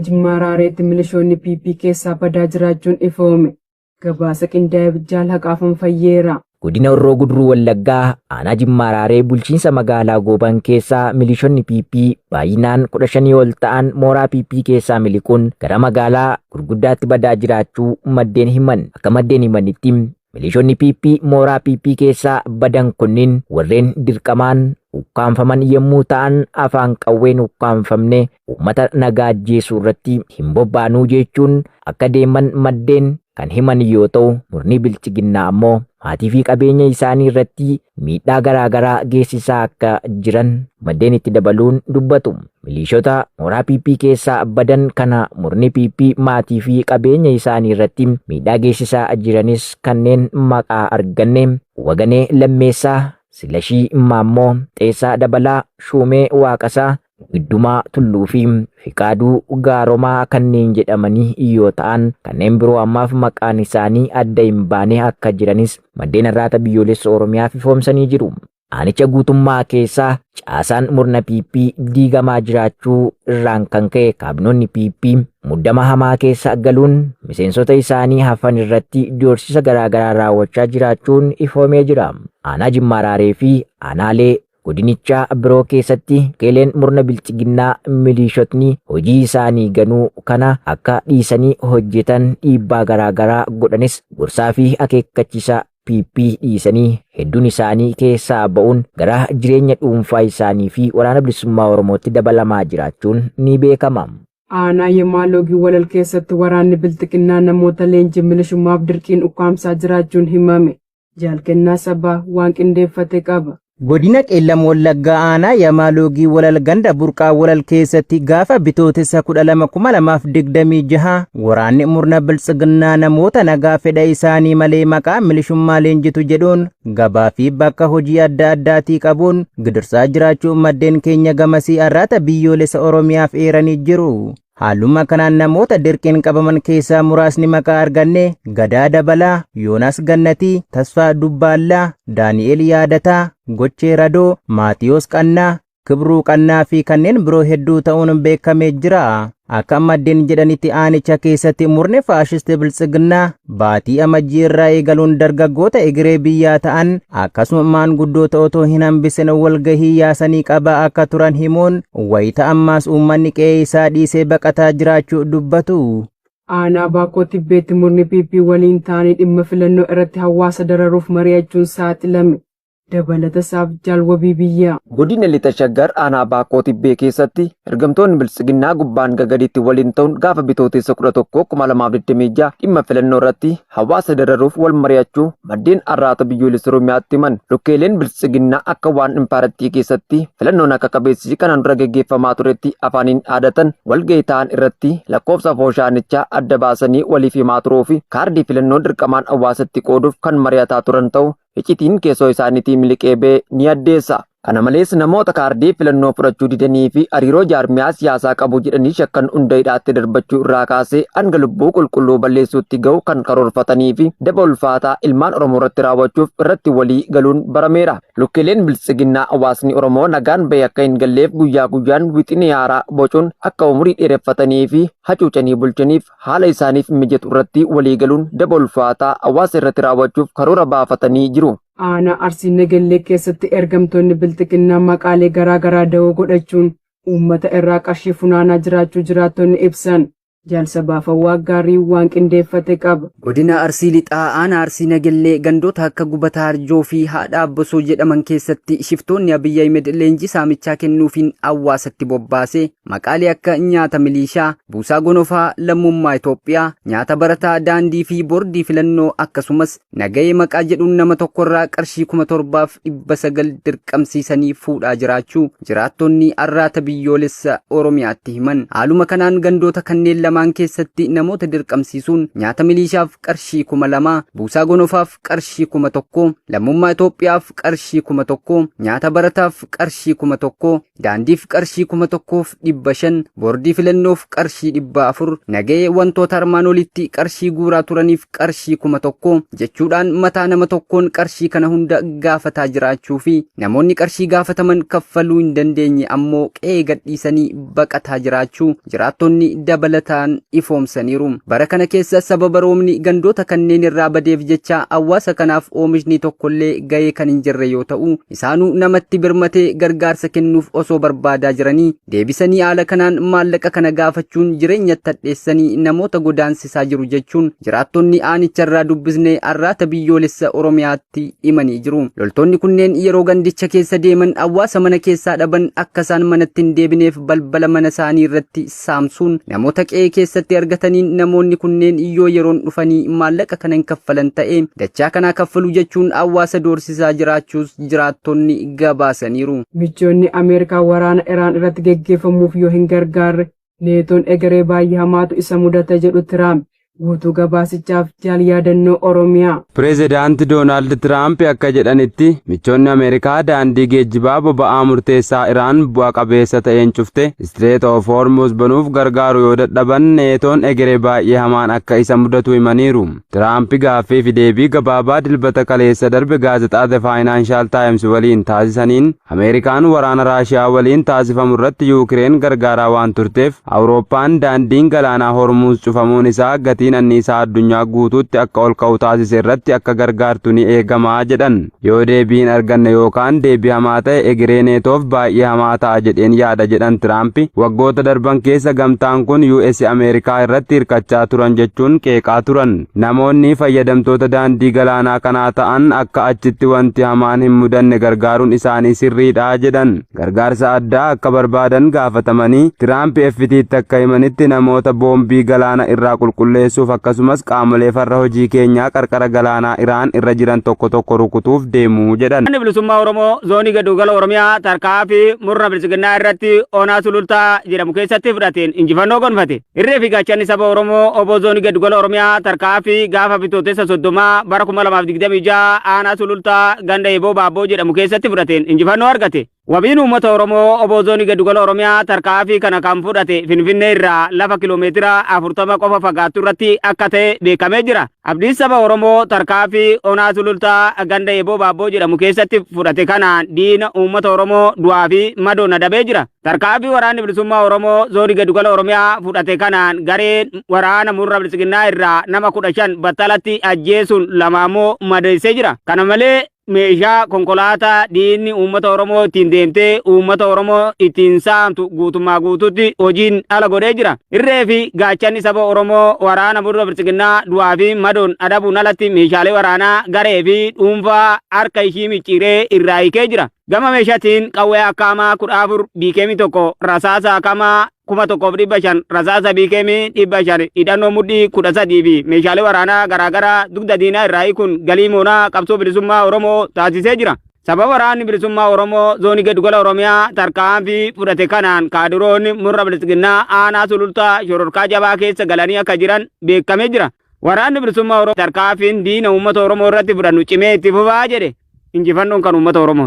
Jimmaa Raareetti milishoonni PP keessaa badaa jiraachuun ifoome. Gabaasa qindaa'e Jaal Haqaafan Fayyeera. Godina Horroo Guduruu Wallaggaa aanaa Jimmaa Raaree bulchiinsa magaalaa Gooban keessaa milishoonni PP baay'inaan 15 ol ta'an mooraa PP keessaa miliquun gara magaalaa gurguddaatti badaa jiraachuu maddeen himan. Akka maddeen himanitti milishoonni PP mooraa PP keessaa badan kunniin warreen dirqamaan ukkaamfaman yommuu ta'an afaan qawween ukkaamfamne uummata nagaa ajjeesuu irratti hin bobbaanuu jechuun akka deeman maddeen kan himan yoo ta'u murni bilchiginnaa ammoo maatii fi qabeenya isaanii irratti miidhaa garaa garaa geessisaa akka jiran maddeen itti dabaluun dubbatu. Milishoota mooraa PP keessaa badan kana murni PP maatii fi qabeenya isaanii irratti miidhaa geessisaa jiranis kanneen maqaa arganne Waganee Lammeessaa, Silashii Maammoo, Xeessaa Dabalaa, Shuumee Waaqasaa, Giddumaa Tulluu fi Fiqaaduu Gaaromaa kanneen jedhamanii yoo ta'an kanneen biroo ammaaf maqaan isaanii adda hin baane akka jiranis maddeen Arraata Biyyoolessa Oromiyaaf ifoomsanii jiru. Aanicha guutummaa keessaa caasaan murna PP diigamaa jiraachuu irraan kan ka'e kaabinoonni PP muddama hamaa keessa galuun miseensota isaanii hafan irratti doorsisa garaagaraa raawwachaa jiraachuun ifoomee jira. Aanaa Jimmaa Raaree fi aanaalee godinichaa biroo keessatti qeeleen murna bilchiginnaa miliishotni hojii isaanii ganuu kana akka dhiisanii hojjetan dhiibbaa garaagaraa godhanis gorsaa fi akeekkachiisa PP dhiisanii hedduun isaanii keessaa ba'uun gara jireenya dhuunfaa isaanii fi waraana bilisummaa Oromootti dabalamaa jiraachuun ni beekama. Aanaa Yemaa Loogii Walal keessatti waraanni bilxiginnaa namoota leenjii milishummaaf dirqiin ukkaamsaa jiraachuun himame. Jaalkennaa sabaa waan qindeeffate qaba. Godina Qeellam Wallaggaa aanaa Yamaa Loogii Walal ganda Burqaa Walal keessatti gaafa bitootessa 12,2026 waraanni murna biltsiginnaa namoota nagaa fedha isaanii malee maqaa milishummaa leenjitu jedhuun gabaa fi bakka hojii adda addaatii qabuun gidirsaa jiraachuu maddeen keenya gamasii Arraata Biyyoolessa Oromiyaaf eeranii jiru. Haaluma kanaan namoota dirqiin qabaman keessaa muraasni maqaa arganne Gadaa Dabalaa, Yoonaas Gannatii, Tasfaa Dubbaallaa, Daani'el Yaadataa, Gochee Radoo, Maatiyoos Qannaa, Kibruu Qannaa fi kanneen biroo hedduu ta'uun beekamee jira. Akka maddeen jedhanitti aanicha keessatti murni faashisti biltsiginnaa baatii amajjii irraa eegaluun dargaggoota egeree biyyaa ta'an akkasuma maanguddoota otoo hin hambisin walgahii yaasanii qabaa akka turan himuun wayita ammaas uummanni qe'ee isaa dhiisee baqataa jiraachuu dubbatu. Aanaa Baakoo Tibbeetti murni PP waliin ta'anii dhimma filannoo irratti hawaasa dararuuf mari'achuun saaxilame. Dabalata isaaf Jaal Wabii Biyyaa. Godina Lixa Shaggar aanaa Baakoo Tibbee keessatti ergamtoonni biltsiginnaa gubbaan gagaditti waliin ta'uun gaafa bitootessa 11,2026 dhimma filannoo irratti hawaasa dararuuf wal mari'achuu maddeen Arraata Biyyoolessa Oromiyaatti himan. Lukkeeleen biltsiginnaa akka waan impaarattii keessatti filannoon akka qabeessi kanaan dura geggeeffamaa turetti afaaniin dhaadatan walgahii ta'an irratti lakkoofsa fooshaa adda baasanii waliif himaa turuu fi kaardii filannoo dirqamaan hawaasatti qooduuf kan mari'ataa turan ta'u iccitiin keessoo isaaniitii miliqee ba'e ni addeessa. Kana malees namoota kaardii filannoo fudhachuu didanii fi hariiroo jaarmiyaa siyaasaa qabu jedhanii shakkan hunda hidhaatti darbachuu irraa kaasee hanga lubbuu qulqulluu balleessuutti ga'u kan karoorfatanii fi daba ulfaataa ilmaan Oromoo irratti raawwachuuf irratti walii galuun barameera. Lukkeeleen biltsiginnaa hawaasni Oromoo nagaan bahee akka hin galleef guyyaa guyyaan wixinee haaraa bocuun akka umurii dheereffatanii fi hacuucanii bulchaniif haala isaaniif mijatu irratti walii galuun daba ulfaataa hawaasa irratti raawwachuuf karoora baafatanii jiru. Aanaa Arsii Nagellee keessatti ergamtoonni bilxiginnaa maqaalee garaa garaa da'oo godhachuun uummata irraa qarshii funaanaa jiraachuu jiraattonni ibsan. Jaalsa Baafawwaa Gaarii waan qindeeffate qaba. Godina Arsii Lixaa aanaa Arsii Nagellee gandoota akka Gubataa Arjoo fi Haadha Abbosoo jedhaman keessatti shiftoonni Abiyyi Ahimed leenjii saamichaa kennuufiin hawaasatti bobbaase maqaalee akka nyaata miliishaa, buusaa gonofaa, lammummaa Itoophiyaa, nyaata barataa, daandii fi boordii filannoo akkasumas nagahee maqaa jedhuun nama tokkorraa qarshii 7,900 dirqamsiisanii fuudhaa jiraachuu jiraattonni Arraata Biyyoolessa Oromiyaatti himan. Haaluma kanaan gandoota kanneen lamaan lamaan keessatti namoota dirqamsiisuun nyaata miliishaaf qarshii 2000, buusaa gonofaaf qarshii 1000, lammummaa Itoophiyaaf qarshii 1000, nyaata barataaf qarshii 1000, daandiif qarshii 1500, boordii filannoof qarshii 400, nagahee wantoota armaan olitti qarshii guuraa turaniif qarshii 1000 jechuudhaan mataa nama tokkoon qarshii kana hunda gaafataa jiraachuu fi namoonni qarshii gaafataman kaffaluu hin dandeenye ammoo qe'ee gadhiisanii baqataa jiraachuu jiraattonni dabalataan ifoomsaniiru. Bara kana keessa sababa roobni gandoota kanneen irraa badeef jecha hawaasa kanaaf oomishni tokkollee gahee kan hin jirre yoo ta'u, isaanuu namatti birmatee gargaarsa kennuuf osoo barbaadaa jiranii deebisanii haala kanaan maallaqa kana gaafachuun jireenya hadheessanii namoota godaansisaa jiru jechuun jiraattonni aanicharraa dubbisnee Arraata Biyyoolessa Oromiyaatti himanii jiru. Loltoonni kunneen yeroo gandicha keessa deeman hawaasa mana keessaa dhaban akka isaan manatti hin deebineef balbala mana isaanii irratti saamsuun namoota qe'ee keessatti argataniin namoonni kunneen yoo yeroon dhufanii maallaqa kana hin kaffalan ta'e dachaa kanaa kaffaluu jechuun hawaasa doorsisaa jiraachuus jiraattonni gabaasaniiru. Michoonni Ameerikaa waraana Iraan irratti geggeeffamuuf yoo hin gargaarre NATOn egeree baay'ee hamaatu isa mudata jedhu Tiraamp. Guutuu gabaasichaaf jaal yaadannoo Oromiyaa. Pireezidaanti Doonaald Tiraamp akka jedhanitti, michoonni Ameerikaa daandii geejjibaa boba'aa murteessaa Iraan bu'a qabeessa ta'een cufte Strait of Hormuz banuuf gargaaru yoo dadhaban, NATOn egeree baay'ee hamaan akka isa mudatu himaniiru. Tiraamp gaaffii fi deebii gabaabaa Dilbata kaleessa darbe gaazexaa The Financial Times waliin taasisaniin, Ameerikaan waraana Raashiyaa waliin taasifamu irratti Yuukireen gargaaraa waan turteef, Awurooppaan daandiin galaanaa Hormuz cufamuun isaa gatiin anniisaa addunyaa guutuutti akka ol ka'u taasise irratti akka gargaartu ni eegamaa jedhan. Yoo deebii hin arganne yookaan deebii hamaa ta'e, egeree NATOf baay'ee hamaa ta'a jedheen yaada jedhan Tiraampi. Waggoota darban keessa gamtaan kun US Ameerikaa irratti hirkachaa turan jechuun qeeqaa turan. Namoonni fayyadamtoota daandii galaanaa kanaa ta'an akka achitti wanti hamaan hin mudanne gargaaruun isaanii sirriidha jedhan. Gargaarsa addaa akka barbaadan gaafatamanii Tiraamp FTtti akka himanitti, namoota boombii galaana irraa qulqulleessuuf akkasumas qaamolee farra hojii keenyaa qarqara galaanaa Iraan irra jiran tokko tokko rukutuuf deemu jedhan. Waraanni Bilisummaa Oromoo Zoonii Giddugala Oromiyaa tarkaanfii murna Bilisiginnaa irratti Onaa Sulultaa jedhamu keessatti fudhateen injifannoo gonfate. Irree fi gaachanni saba Oromoo Obbo Zoonii Giddugala Oromiyaa tarkaanfii gaafa Bitootessa 30 bara 2026 aanaa Sulultaa ganda Eeboo Baabboo jedhamu keessatti fudhateen injifannoo argate. Wabiin uummata Oromoo Obbo Zoonii Giddugala Oromiyaa tarkaanfii kana kan fudhate Finfinnee irraa lafa kiloomeetira 40 qofa fagaattu irratti akka ta'e beekamee jira. Abdiin saba Oromoo tarkaanfii Onaa Sulultaa ganda Eeboo Baabboo jedhamu keessatti fudhate kanaan diina uummata Oromoo du'aa fi madoon adabee jira. Tarkaanfii waraanni bilisummaa Oromoo Zoonii Giddugala Oromiyaa fudhate kanaan gareen waraana murna Bilisiginnaa irraa nama 15 battalatti ajjeesuun 2 ammoo madeessee jira. Kana malee meeshaa konkolaataa diinni uummata Oromoo ittiin deemtee uummata Oromoo ittiin saamtu guutummaa guututti hojiin ala godhee jira. Irree fi gaachanni saba Oromoo waraana murna Bilisiginnaa du'aa fi madoon adabuun alatti meeshaalee waraanaa garee fi dhuunfaa harka ishii micciiree irraa hiikee jira. Gama meeshaatiin qawwee akkaamaa 14, biikeemii 1, rasaasa akamaa 1500, rasaasa biikeemii 500, hidhannoo mudhii 13 fi meeshaalee waraanaa garaagaraa dugda diinaa irraa hiikuun galii moonaa qabsoo bilisummaa Oromoo taasisee jira. Sababa waraanni bilisummaa Oromoo Zoonii Giddugala Oromiyaa tarkaanfii fudhate kanaan kaadiroonni murna Bilisiginnaa aanaa Sulultaa shororkaa jabaa keessa galanii akka jiran beekamee jira. Waraanni bilisummaa Oromoo tarkaanfiin diina uummata Oromoo irratti fudhannu cimee itti fufaa jedhe. Injifannoon kan uummata Oromooti.